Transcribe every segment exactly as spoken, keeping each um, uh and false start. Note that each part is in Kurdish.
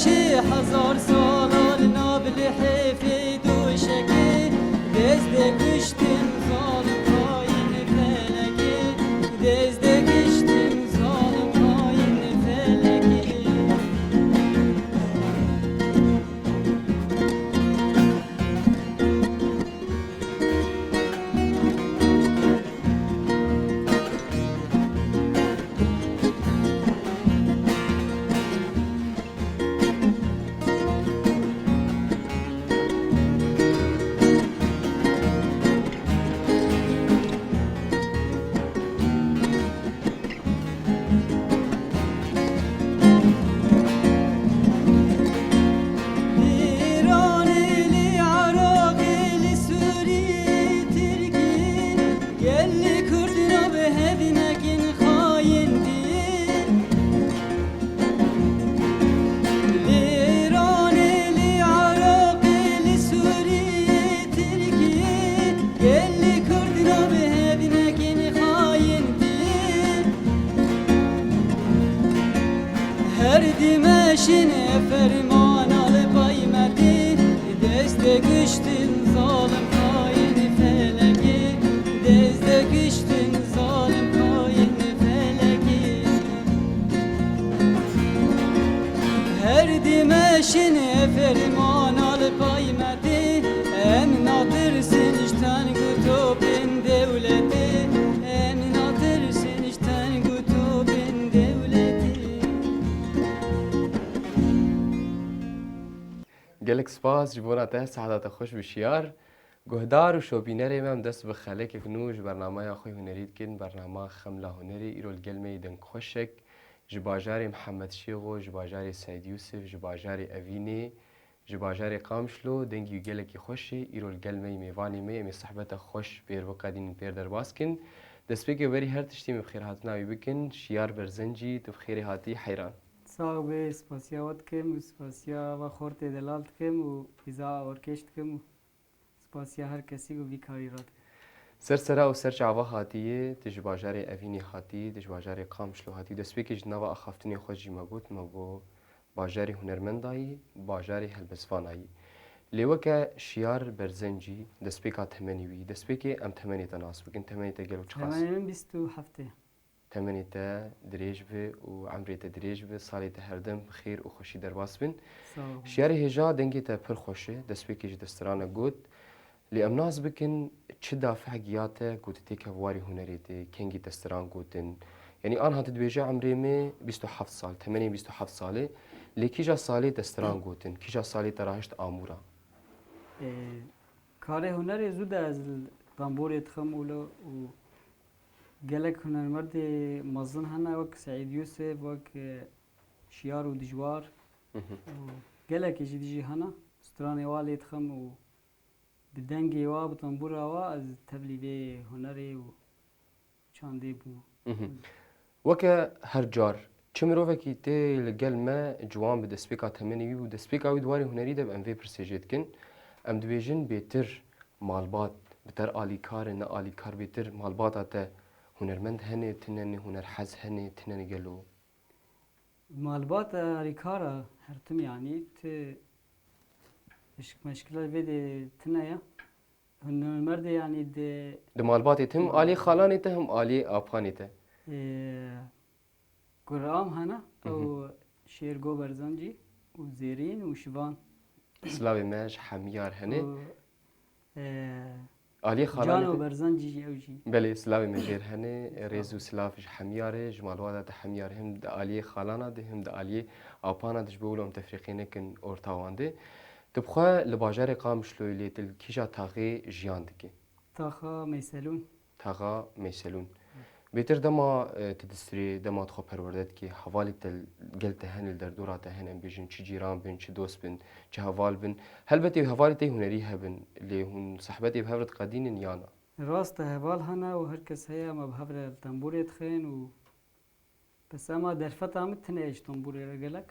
Hezar sala li nav lihêfê doşekê, destê kuştin zalim xayînê felekê, destê kuştin zalim xayînê felekê. Îranê li Iraqê li Sûriyê Tirkî, gelê Kurd nabê hevî nekin xayîntî. Li Îranê, li Iraqê, li Sûriyê, Tirkiyê, gelê Kurd nabê hevî nekin xayîntî. Her dimeşin e fermana li paymetê, destê kuştin zalim xayîn felekê, destê kuştin zalim xayîn felekê. Her dimeşin e fermana li paymetê, em natirsin ji teng û topên dewletê, em natirsin ji teng û topên dewletê. Gelek spas ji bona te, seheta te xweş bi Şiyar. Guhdar û şopînerê me, em dest bi xelekek nû ji bernameya xwe hunerî dikin, bernama Xemla Hunerî. Îro li gel me yî dengxweşek ji bajarê Mihemed Şêxo, ji bajarê Seyd Yûsif, ji bajarê Evînê, ji bajarê Qamişlo, dengî wî gelekî xweş e. Îro li gel me yî, mêvanê me yî, em ê sehbeta xweş pêr biqedînin, pêr derbas kin. Destpêkê berî her tiştî me bi xêrhatina wî bikin. Şiyar Berzencî, tu bi xêrê hatî heyran. Sax bê, spasiya we dikim û spasiya va xortê delal dikim û îza orkêş dikim û spasiya her kesî ku vî karî radibe. Ser sera û ser çava hatiyê, tu ji bajarê Evînê hatî, tu ji bajarê Qamişlo hatî. Destpêkê ji nava axaftinê xwe jî me got, me got bajarê hunermenda yî, bajarê helbestvan a yî. Lê weke Şiyar Berzencî, destpêka temenê wî, destpêkê em temenê te nas bikin, temenê te gelo çiqas? Temenê min bîst û heft e. Temenê te dirêj be û emrê te dirêj be, salê te herdem bi xêr û xweşî derbas bin. Sağ ol. Şiyarê hêja, dengê te pir xweş e, destpêkê ji destirane got. Lê em nas bikin, çi dafeh giya te ku tu têke warê hunerê de, kengî destiran gotin? Yanî anha tu dibêje emrê me bîst û heft sal, temenê bîst û heft salê, lê kîja salê destiran gotin, kîja salê te rahişt amûra? Ee, karê hunerê zû de ez li tamborê dixim û lo û gelek hunermerdê mezin hene, wek Seîd Yûsif, wek, e, Şiyar û Dijwar. Mhm. Û gelekî jî dijî hene. Stranê wa lê dixim û bi dengê wa, bi tambûra wa ez tevlî vê hunerê û çandê bûm. Mhm. Weke her car, çi mirovekî tê li gel me ciwan bi destpêka temenê wî û destpêka wî di warê hunerî de bi em vê pirsê jê dikin. Em dibêjin bêtir malbat, bi te re alîkar e, ne alîkar, bêtir malbata te hunermend hene, tine ne, hunerhez hene, tine ne gelo? Malbata alîkar e her tim, yanî ti eşk meşkila vê de tine ye. Hunermerdê, yanî di Di malbatê tim, alî xalanê te him alî apanê te. Ee, Kuram hene, Hı hı. ew Şêrgo Berzancî û Zêrîn û Şivan. Silavê me ji hemiyar hene. Û, e, Aliyê xalanê Cano te Berzancî jî ew jî. Belê, silavê me jêr hene. Sağ ol. Rêz û silav ji hemiyar e, ji malbata te hemiyar, him di aliyê xalana de, him di aliyê apana de, ji bo wilo em tefrîqê nekin orta wan de. Tu bi xwe li bajarê Qamişloyê lê tu li kîja taxê jiyan dikî? Taxa Meyselûn. Taxa Meyselûn. Bêtir dema, e, tu distirê, dema tu xwe perwerde dikî, hevalê te gel te hene, li derdora te hene, em bêjin çi cîran bin, çi dost bin, çi heval bin. Helbetê hevalê te hunerî hebin, lê hûn sehbetê bi hev re diqedînin ya na? Rast e, heval hene û her kes heye, me bi hev re li tembûrê dixin û Bes ema derfeta min tune ye ji tembûrê re gelek.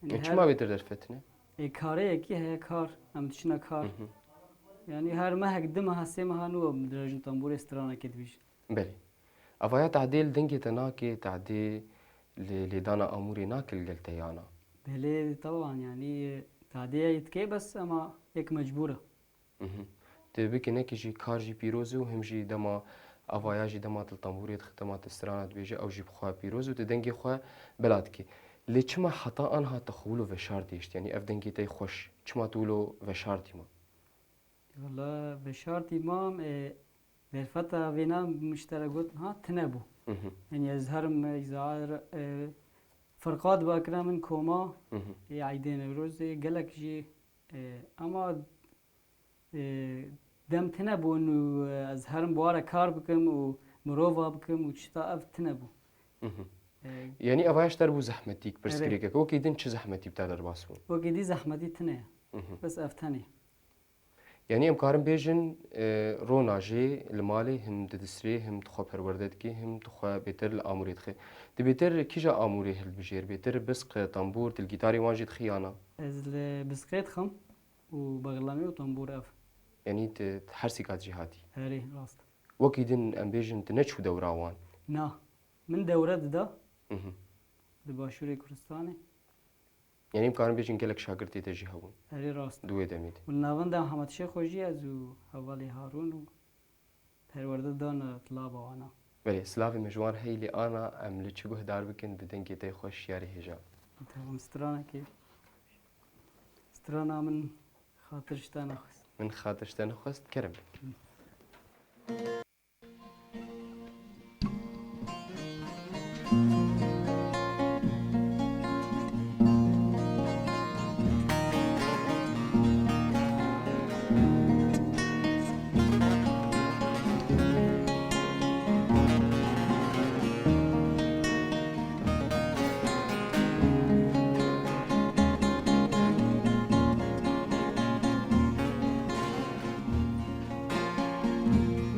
Yanî E, her çima bêtir derfet tune? Ê, kareyekî heye kar, em diçine kar. Hı hı. Yanî her mehek, du meha, sê meha nû em dirêjin tembûrê, stranekê dibêjin. Belê. Evaya tehdê li dengê te nake, tehdê li lêdana amûrê nake li gel te yana? Belê, taban, yanî, tadê ye dikê, bes ema yek mecbûr e. Mhm. Tu bikî nekî jî kar jî pîroz û him jî dema avaya jî dema tu li tembûrê dixî, dema tu strana dibêjî, ew jî bi xwe pîroz û tu dengê xwe bela dikî. Lê çima heta anha tu xwe wilo veşartî hişt? Yanî ev dengê te yê xweş, çima tu wilo veşartî ma? Wala veşartî mam, e, derfeta vêna min ji te re got, ha, tune bû. Mhm. Yanî ez herim, e, zahir, e, firqa dibe kira min koma, Mhm. e, Eydê Newrozê gelek jî, e, ama, e, dem tune bûn û, e, ez herim bi wa re kar bikim û mirova bikim û tişta ev tune bû. Mhm. E, Yanî evaya ji te re bû zehmetîk, Erê. pirsgirêkek. Wekî din çi zehmetî bi te re derbas bûn? Wekî dî zehmetî tune ye. Mhm. Bes ev tenê. Yanî em karin bêjin, e, rona jê li malê him didisrê, him tu xwe perwerde dikî, him tu xwe bêtir li amûrê dixê. Tu bêtir kîja amûrê hildibijêr? Bêtir bisq, tembûr, tu li gîtarê wan jî dixî yana? Ez li bisqê dixim û bexlemê û tembûr ev. Yanî tu, tu her sîka jî hatî? Herê, rast. Wekî din em bêjin tu neçû dewra wan? Na. Min dewre dida Mhm. di Başûrê Kurdistanê. Yanî em karin bêjin gelek şagirtê te jî hebûn. Erê, rast. Di wê demê de. Û li navenda Hemed Şêxo jî ez û hevalê Harûn û perwerde dana tilaba wana. Belê, silavê me ji wan heyî lê ana em li çi guhdar bikin bi dengê te xweş yarê hêja. Tamam, stranekê. Strana min xatir ji te nexwest. Min xatir ji te nexwest, kerem bik.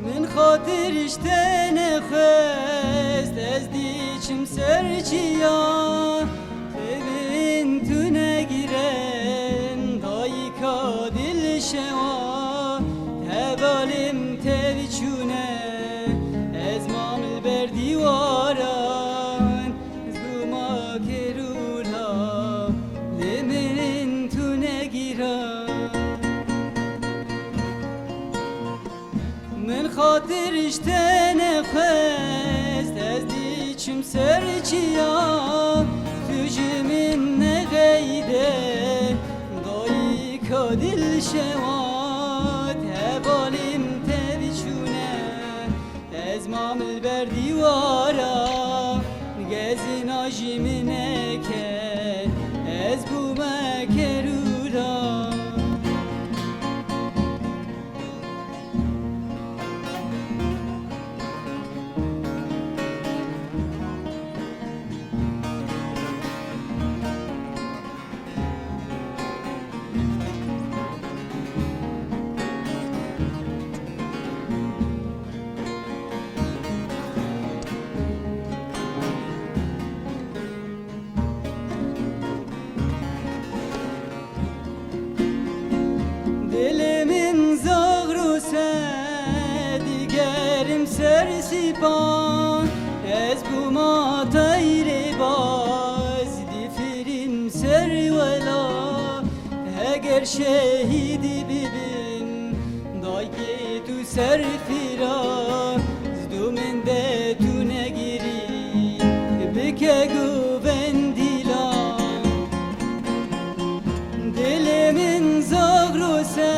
Min xatir ji te nexwest, ez diçim ser çiya. Tevin tu negiren, dayika dilşewa, hevalê min tev çûne, ez mam li ber dîwaran. Zûma kerûla, lê min tu negîra. Min xatir ji te nexwest, ez diçim ser çiya. Tu ji min nexeyde, dayika dilşewa, hevalê min tev çûne. Ez mam li ber dîwara, gezina jî min neke, ez bûme kerûra. Dilê min zaxrose, digerim ser sîpan, ez bûma teyrê baz, difirim ser wela. Heger şehîdî bibim, dayikê tu ser fira, zidû min de tu negirî, bike govendîla. Dilê min zaxrose,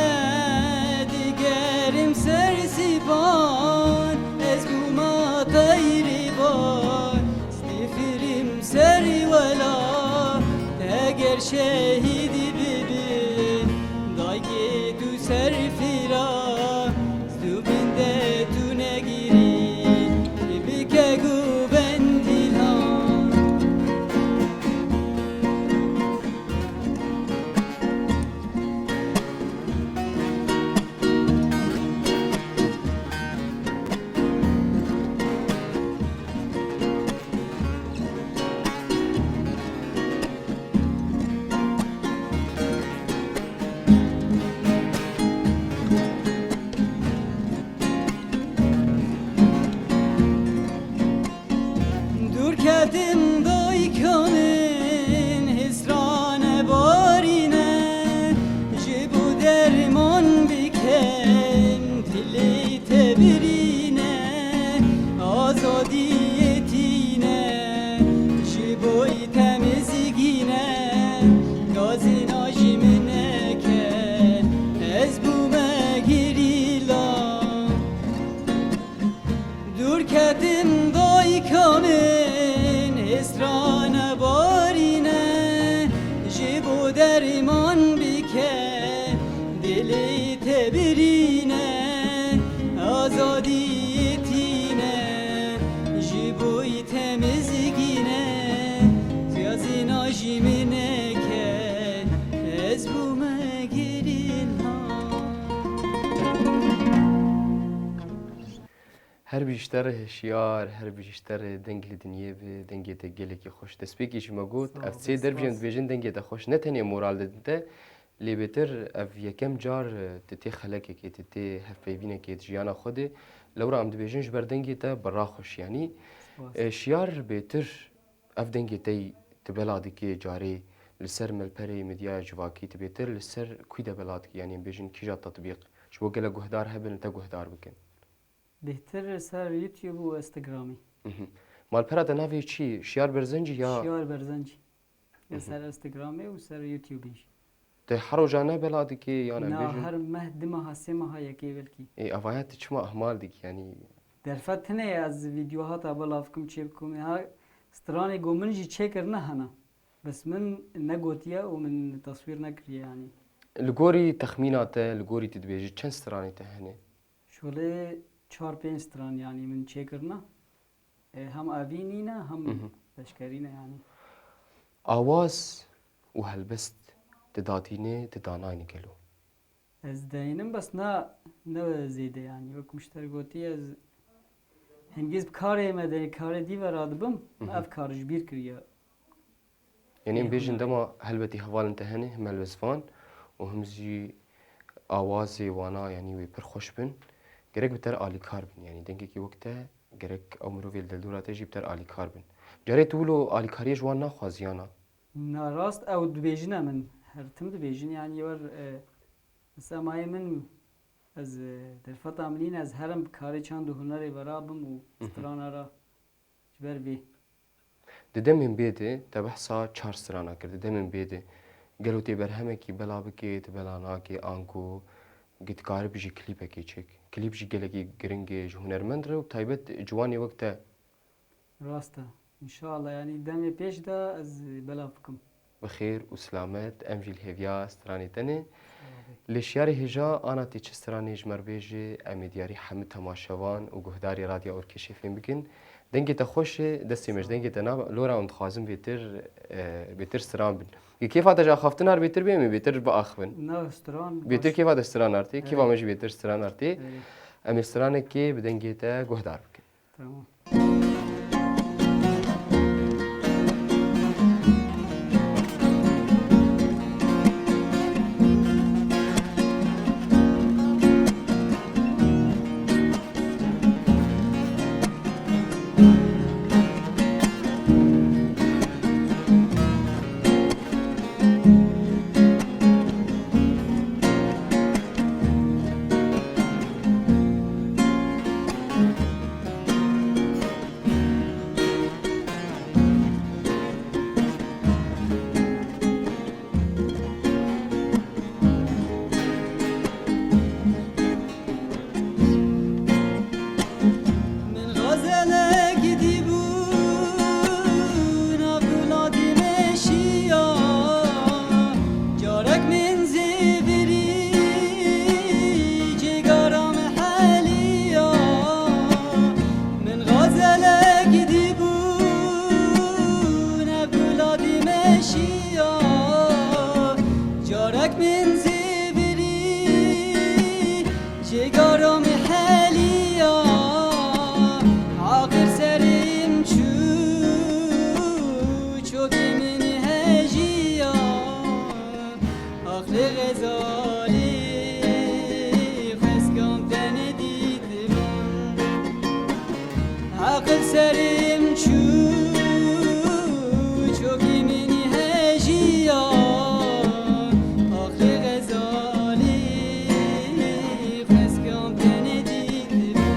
digerim ser sîpan, ez bûma teyrê baz. Difirim serî wela, eger şehîdî bibî, dayikê tu ser fira, zû bin de tu negirî, bike govendî lan. Rîman bike, dilê te birîne, azadiyê tîne, ji bo te mizgîne, tu ya zîna jî min neke, ez bûme gerîla. Her bijî ji te re Şiyar, her bijî ji te re deng li dinyê bi, dengê te gelekî xweş. Destpêkê jî me got, Sağ ol, ev sê dervî em dibêjin dengê te xweş. Ne tenê moral didin te, lê bêtir ev yekem car, e, tu tê xelekekê, tu tê hevpeyvînekê di jiyana xwe de. Lewra em dibêjin ji ber dengê te bi ra xweş yanî. Spas. E, Şiyar bêtir ev dengê te yî tu bela dikê carê li ser melperê medya civakî tu bêtir li ser kû de bela dikî, yanî em bêjin kîja tetbîq. Ji bo gelek guhdar hebin, te guhdar bikin. Bêhtir ser YouTube û Instagramê. Mhm. Malpera te navê çi? Şiyar Berzencî ya? Şiyar Berzencî. Ya Mhm. ser Instagramê û ser YouTubeê jî. Te her roja ne bela dikê, yan em Na, bêjin? Her meh, di meha, sê meha yekê belkî. Ê, avaya tu çima ihmal dikî, yanî? Derfet tine ez vîdeo hata belav kim çê bikim. Ha, stranê go min jî çêkirine hene. Bes min negotiye û min teswîr nekiriye, yanî. Li gorî texmîna te, li gorî tu dibêjî çend stranê te hene? Şolê çar pênc stran, yanî, min çêkirine. E, hem evî nîne, hem Mhm. leşkerî ne, yanî. Awaz û helbest tu datînê, tu danayînî gelo? Ez deynim, bes na, ne zêde, yanî. Wek min ji te re gotî, ez hingîz bi karê me de, karê dî ve radibim, Mhm. ev kar ji bîr kiriye. Yanî em Ê, bêjin hûn dema helbetî hevalên te hene, him helbestvan û him jî awazê wana, yanî wê pir xweş bin. Gerek bi te re alîkar bin. Yanî dengekî wek te, gerek ew mirovê li dildora te jî bi te re alîkar bin. Carê tu wilo alîkariyê ji wan naxwazî, yana? Na rast, ew dibêjine min. Her tim dibêjin, yanî wer, e, semayê min, ez, e, derfeta min nîne, ez herim bi karê çand û hunerê ve rabim û Mhm. strana re ji ber vê. Di demên bê de te behsa çar strana kir. Di demên bê de gelo tê berhemekî bela bikê, tu bela nakê, anku tu karibî jî klîpekê çêk. Klîp jî gelekî giring e ji hunermend re û taybet ciwanê wek te. Rast e. Înşallah, yanî demê pêş de ez belav bikim. Bi xêr û silamet, em jî li hêviya stranê te ne. Sağ ol. Lê Şiyarê hêja, ana tê çi stranê ji me re bêje, em ê diyarî hemû temaşevan û guhdarê Radya Orkêşê fêm bikin. Dengê te xweş e, destê me ji dengê te nabe. Lora em dixwazin bêtir, e, bêtir stran bin. Yê kêfa te ji axaftina re bêtir bê, em ê bêtir biaxivin. Na, stran Bêtir baş. Kêfa te stran artê, kêfa Evet. me jî bêtir stran artê. Evet. Em ê stranekê bi dengê te guhdar bikin. Tamam. Min xezelek dîbû nav gulatî meşiya, carek min zêvirî cîgara min heliya. Min xezelek dîbû nav gulatî meşiya, carek min zêvirî cîgara min heliya, aqil serê min çû, çokî min hêjiya. Aqilê Xezalî xweskan tenê dîtibû. Aqil serê min çû, çokî min hêjiya. Aqilê Xezalî xweskan tenê dîtibû.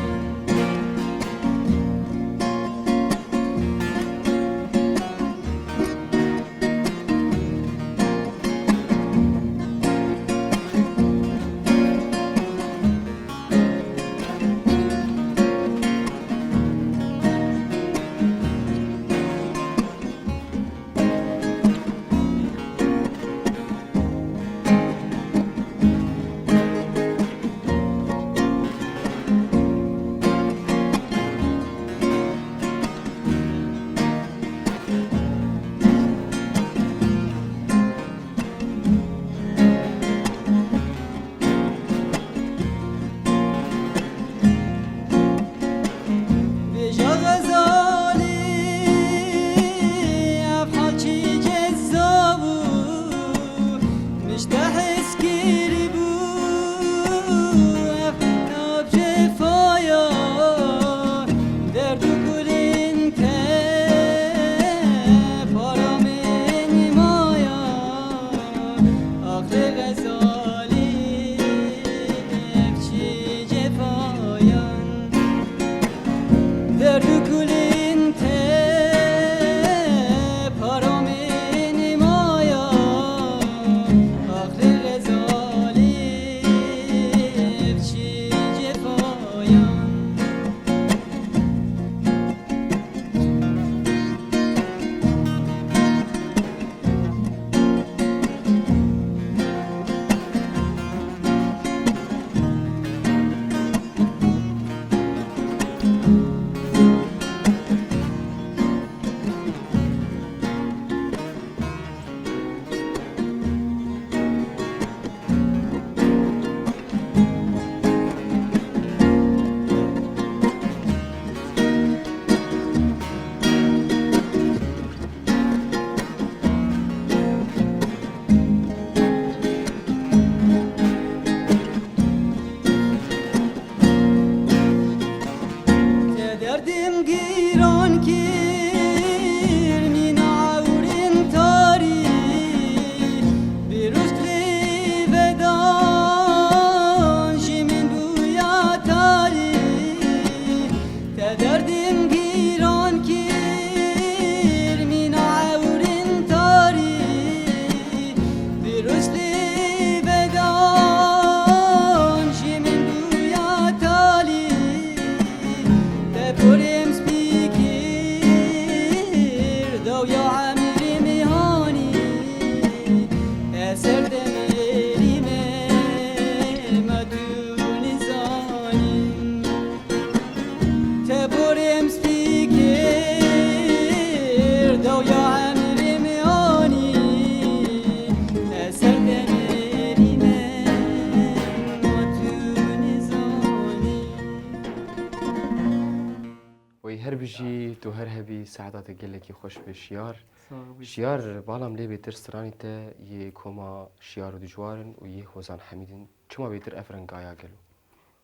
Tu her hebî, saeta te gelekî xweş be Şiyar. Sağ ol. Şiyar, balam lê bêtir stranê te yê koma Şiyar û Dijwar in û yê Hozan Hemîd in. Çima bêtir ev rengaya gelo?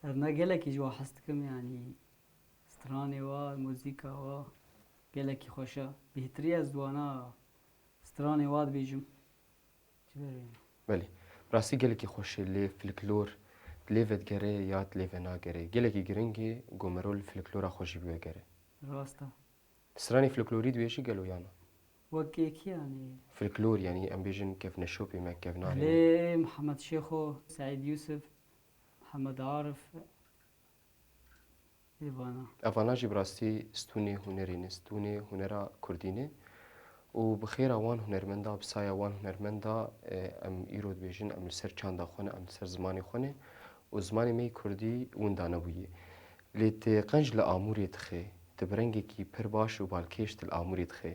Ev me gelekî ji wa hez dikim, yanî stranê wa, muzîka wa gelekî xweş e. Bêhtirî ez di wana stranê wa dibêjim. Ji ber wê. Belê. Bi rastî gelekî xweş e, lê filiklor lê vedigere ya lê venagere. Gelekî giring e ku merov li filiklora xwe jî biwegere. Rast e. Stranê filiklorî dibêjî gelo yana? Wek êkî yanî. Filiklor yanî em bêjin kevneşopê me, kevnarê me. Lê Mihemed Şêxo, Seîd Yûsif, Mihemed Arif, Ê vana. Evana jî bi rastî stûnê hunerê ne, stûnê hunera kurdî ne. Û bi xêra wan hunermenda, bi saya wan hunermenda, e, em îro dibêjin, em li ser çanda xwe ne, em li ser zimanê xwe ne. Û zimanê me yê kurdî winda nebûye. Lê tu qenc li Amûrê dixê, tu bi rengekî pir baş û balkêş tu li Amûrê dixê.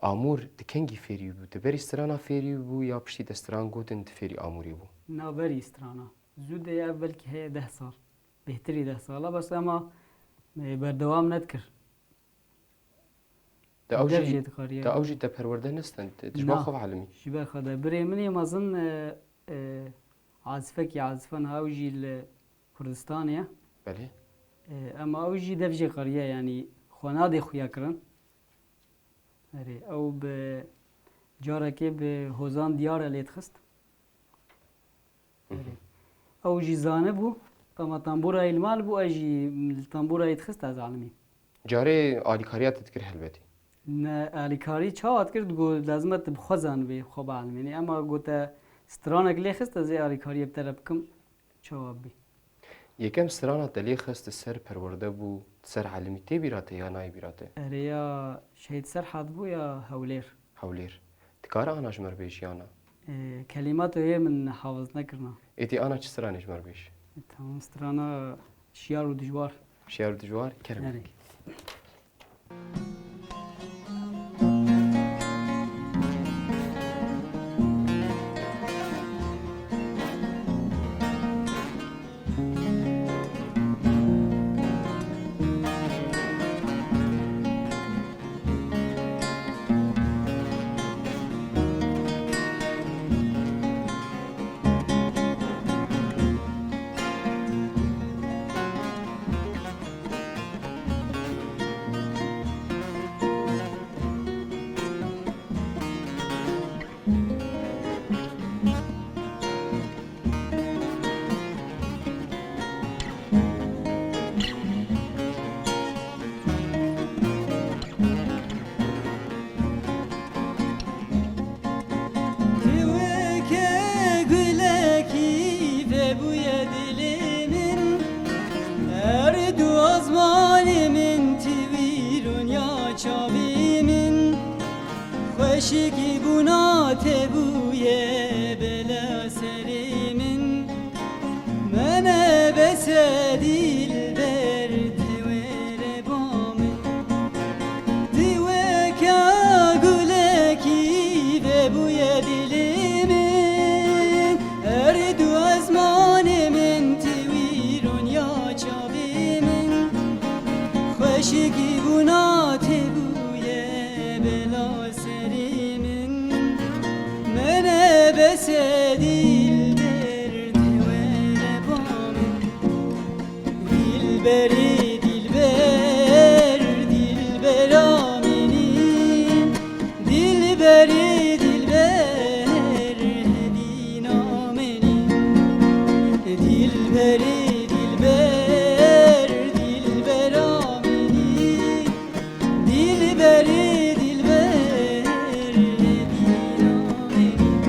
Amûr tu kengî fêrî bû? Tu berî strana fêrî bû ya piştî te stran gotin tu fêrî Amûrê bû? Na, berî strana. Zû de ev belkî heye deh sal. Bêhtirî deh sal e, bes ema, e, berdewam nedikir. De ew Dev jî, jê dikariye. De ew jî te perwerde nestend, tu ji bo Na. Xwe ve elimî? Ji ber xwe de. Birê min ê mezin, e, e, azifekî azifa niha ew jî li Kurdistanê ye. Belê. E, ema ew jî dev jê qeriye, yanî xwenadê xuya kirin. Erê, ew bi carekê bi Hozan Diyar e lê dixist. Hı hı. Erê. Ew jî zanibû, ema tembûrayê li mal bû, ez jî li tembûrayê dixist ez elimî. Carê alîkariya te dikir helbetî. Ne, alîkarî çawa dikir, digot lazim e tu bi xwe zanibê, xwe bielimînî. Ema got te stranek lê xist, ez ê alîkariyê bi te re bikim. Çawa bî? Yekem strana te lê xist ser perwerde bû, ser elimî, tê bîra te ya nayê bîra te? Erê ya Şehîd Serhat bû ya Hewlêr. Hewlêr. Dikare ana ji me re bêjî ana? Ee, kelîmato yê min hafiz nekirina. Êdî ana çi stranê ji me re bêj. E, tamam, strana Şiyar û Dijwar. Şiyar û Dijwar, kerem. Erê. Tu weke gulekî vebûye dilê min, erd û azmanê min, tu wî ronya çavê min. Xweşikî bûna te bûye bela serê min. Mene bese dilber, te were ba min. Tu weke gulekî vebûye dilê min. Erd û ezmanê min, tu wî ronya çavê min. Xweşikî bûna te bûye bela serê min. Mene bese dilber, te were ba min. Dilberê dilber, dilbera min î. Dilberê dilber, hevîna min î. Dilberê dilber, dilbera min î. Dilberê dilber, hevîna min î.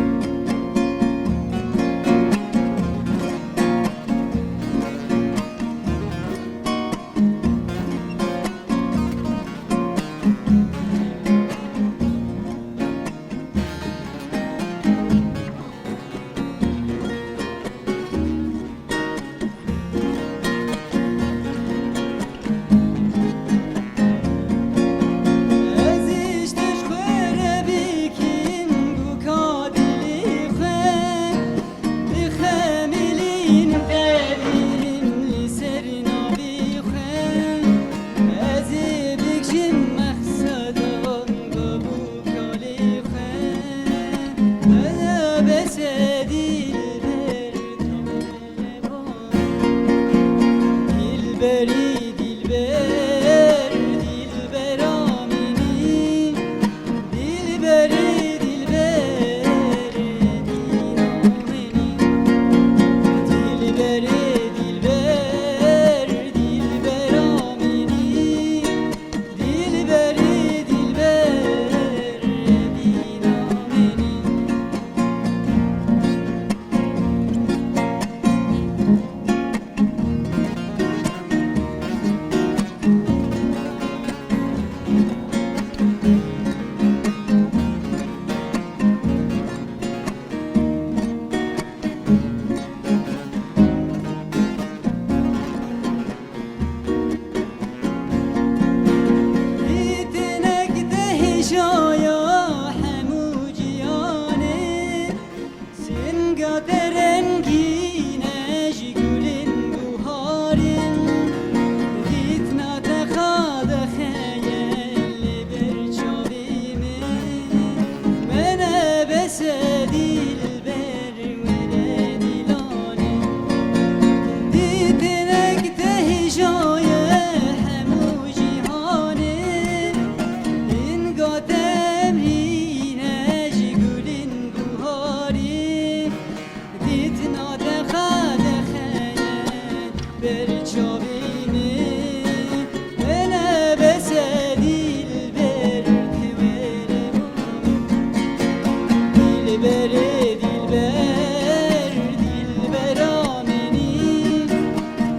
Dilberê dilber, dilbera menî,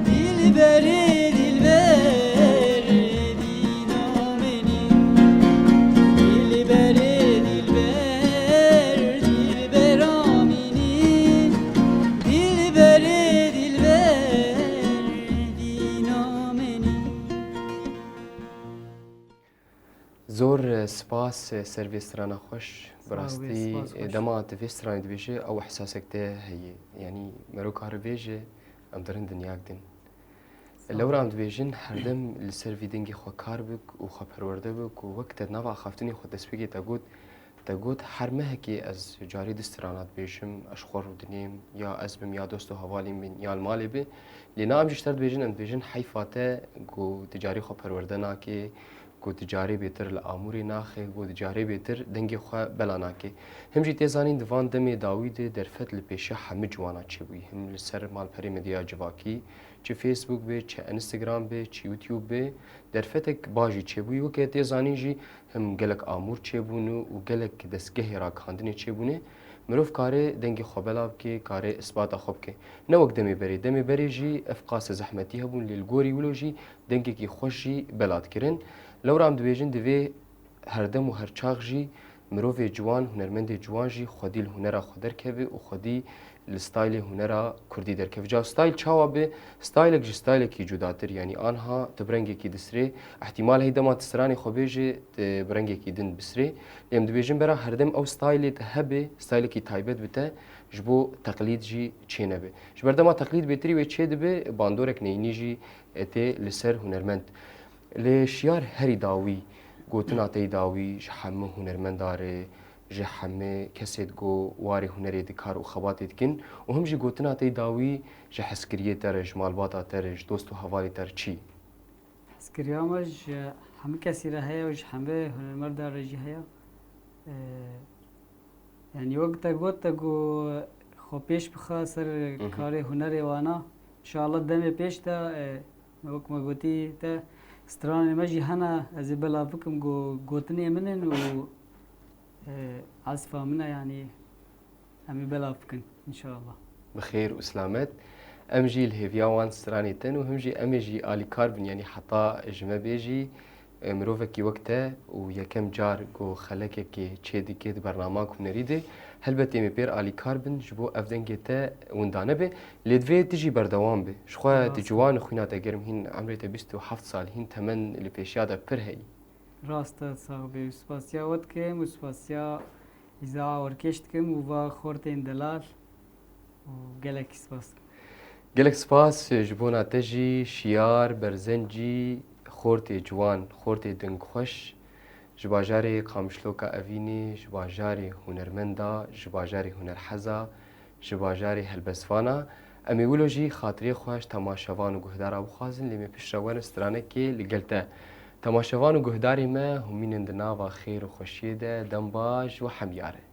dilberê dilber, dîna menî. Dilberê dilber, dilbera menî, dilberê dilber, dîna menî. Zor, e, spas, e, ser vê strana xweş. Bi Sağ ol, rastî, spas e, xweş. Dema tu vê stranê dibêje, ew ihsasek te heye. Yanî, mero kare bêje, em dirin dinyayek din. Sağ ol. Lewra em dibêjin, herdem li ser vî dengê xwe kar bik û xwe perwerde bik û wek te nava axaftinê xwe destpêkê te got, te got, her mehekê ez carê du strana dibêjim, ez ji xwe rûdinêm, ya ez bim, ya dost û hevalên bin, ya li malê be. Lê na em jî ji te re dibêjin, em dibêjin, heyfa te ku tu carê xwe perwerde nakê, ku tu carê bêtir li amûrê naxê, ku tu carê bêtir dengê xwe bela nakê. Him jî tê zanîn di van demê dawî de derfet li pêşiya hemû ciwana çêbûyî. Him li ser malperê medya civakî, çi Facebook be, çi Instagram be, çi YouTube be, derfetek baş jî çêbûyî. Weke tê zanîn jî him gelek amûr çêbûne û gelek destgehê ragihandinê çêbûne. Mirov kare dengê xwe bela bike, kare isbata xwe bike. Ne wek demê berê. Demê berê jî ev qase zehmetî hebûn, lê li gorî wilo jî dengekî xweş jî bela dikirin. Lewra em dibêjin, divê herdem û her çax jî mirovê ciwan, hunermendê ciwan jî xwedî li hunera xwe derkeve û xwedî li staylê hunera kurdî derkeve. Ca stayl çawa be? Staylek ji staylekî cudatir, yanî anha tu bi rengekî disirê, ihtimal heye dema tu stranê xwe bêjê, tu bi rengekî din bisirê. Lê em dibêjin bera herdem ew staylê te hebe, staylekî taybet bi te, ji bo teqlîd jî çênebe. Ji ber dema teqlîd bêtirî wê çêdibe, bandorek neyînî jî tê li ser hunermend. Lê şiyar herî dawî, gotina te yî dawî ji hemû hunermenda re, ji hemû kesê ku warê hunerê dikar û xebatê dikin û him jî gotina te yî dawî ji hezkiriyê te re, ji malbata te re, ji dost û hevalê te re çi? Hezkiriya me ji hemû kesî re heye û ji hemû hunermerda re jî heye. Ee, Yanî wek te got, te ku xwe pêş bixe ser Mhm. karê hunerê wana. Înşallah demê pêş de, e, wek me gotî te, stranê me jî hene, ez ê belav bikim ku gotinê min in û, e, ezfa min e, yanî em ê belav bikin înşallah. Bi xêr û silamet. Em jî li hêviya wan stranê tên û him jî em ê jî alîkar bin, yanî heta ji me bê jî E, mirovekî wek te û yekem car ku xelekekê çêdike di bernama hunerî de, helbet em ê pêr alîkar bin ji bo ev dengê te winda nebe. Lê divê tu jî berdewam be. Ji xwe tu Rast. ciwan û xwîna te germ hîn, emrê te bîst û heft sal hîn, temen li pêşiya de pir heyî. Rast e, sax bê. Spasiya we dikim û spasiya Îza Awirkeş dikim û va xortên delal û gelekî spas dikim. Gelek spas ji bona te jî, Şiyar Berzencî, xortê ciwan, xortê dingxweş, ji bajarê Qamişloka Evînê, ji bajarê hunermenda, ji bajarê hunerheza, ji bajarê helbestvana. Em ê wilo jî xatirê xwe ji temaşevan û guhdara bixwazin, lê me piştre werin stranekê li gel te. Temaşevan û guhdarê me, hûmînin di nava xêr û xweşiyê de, dem baş û hemyare.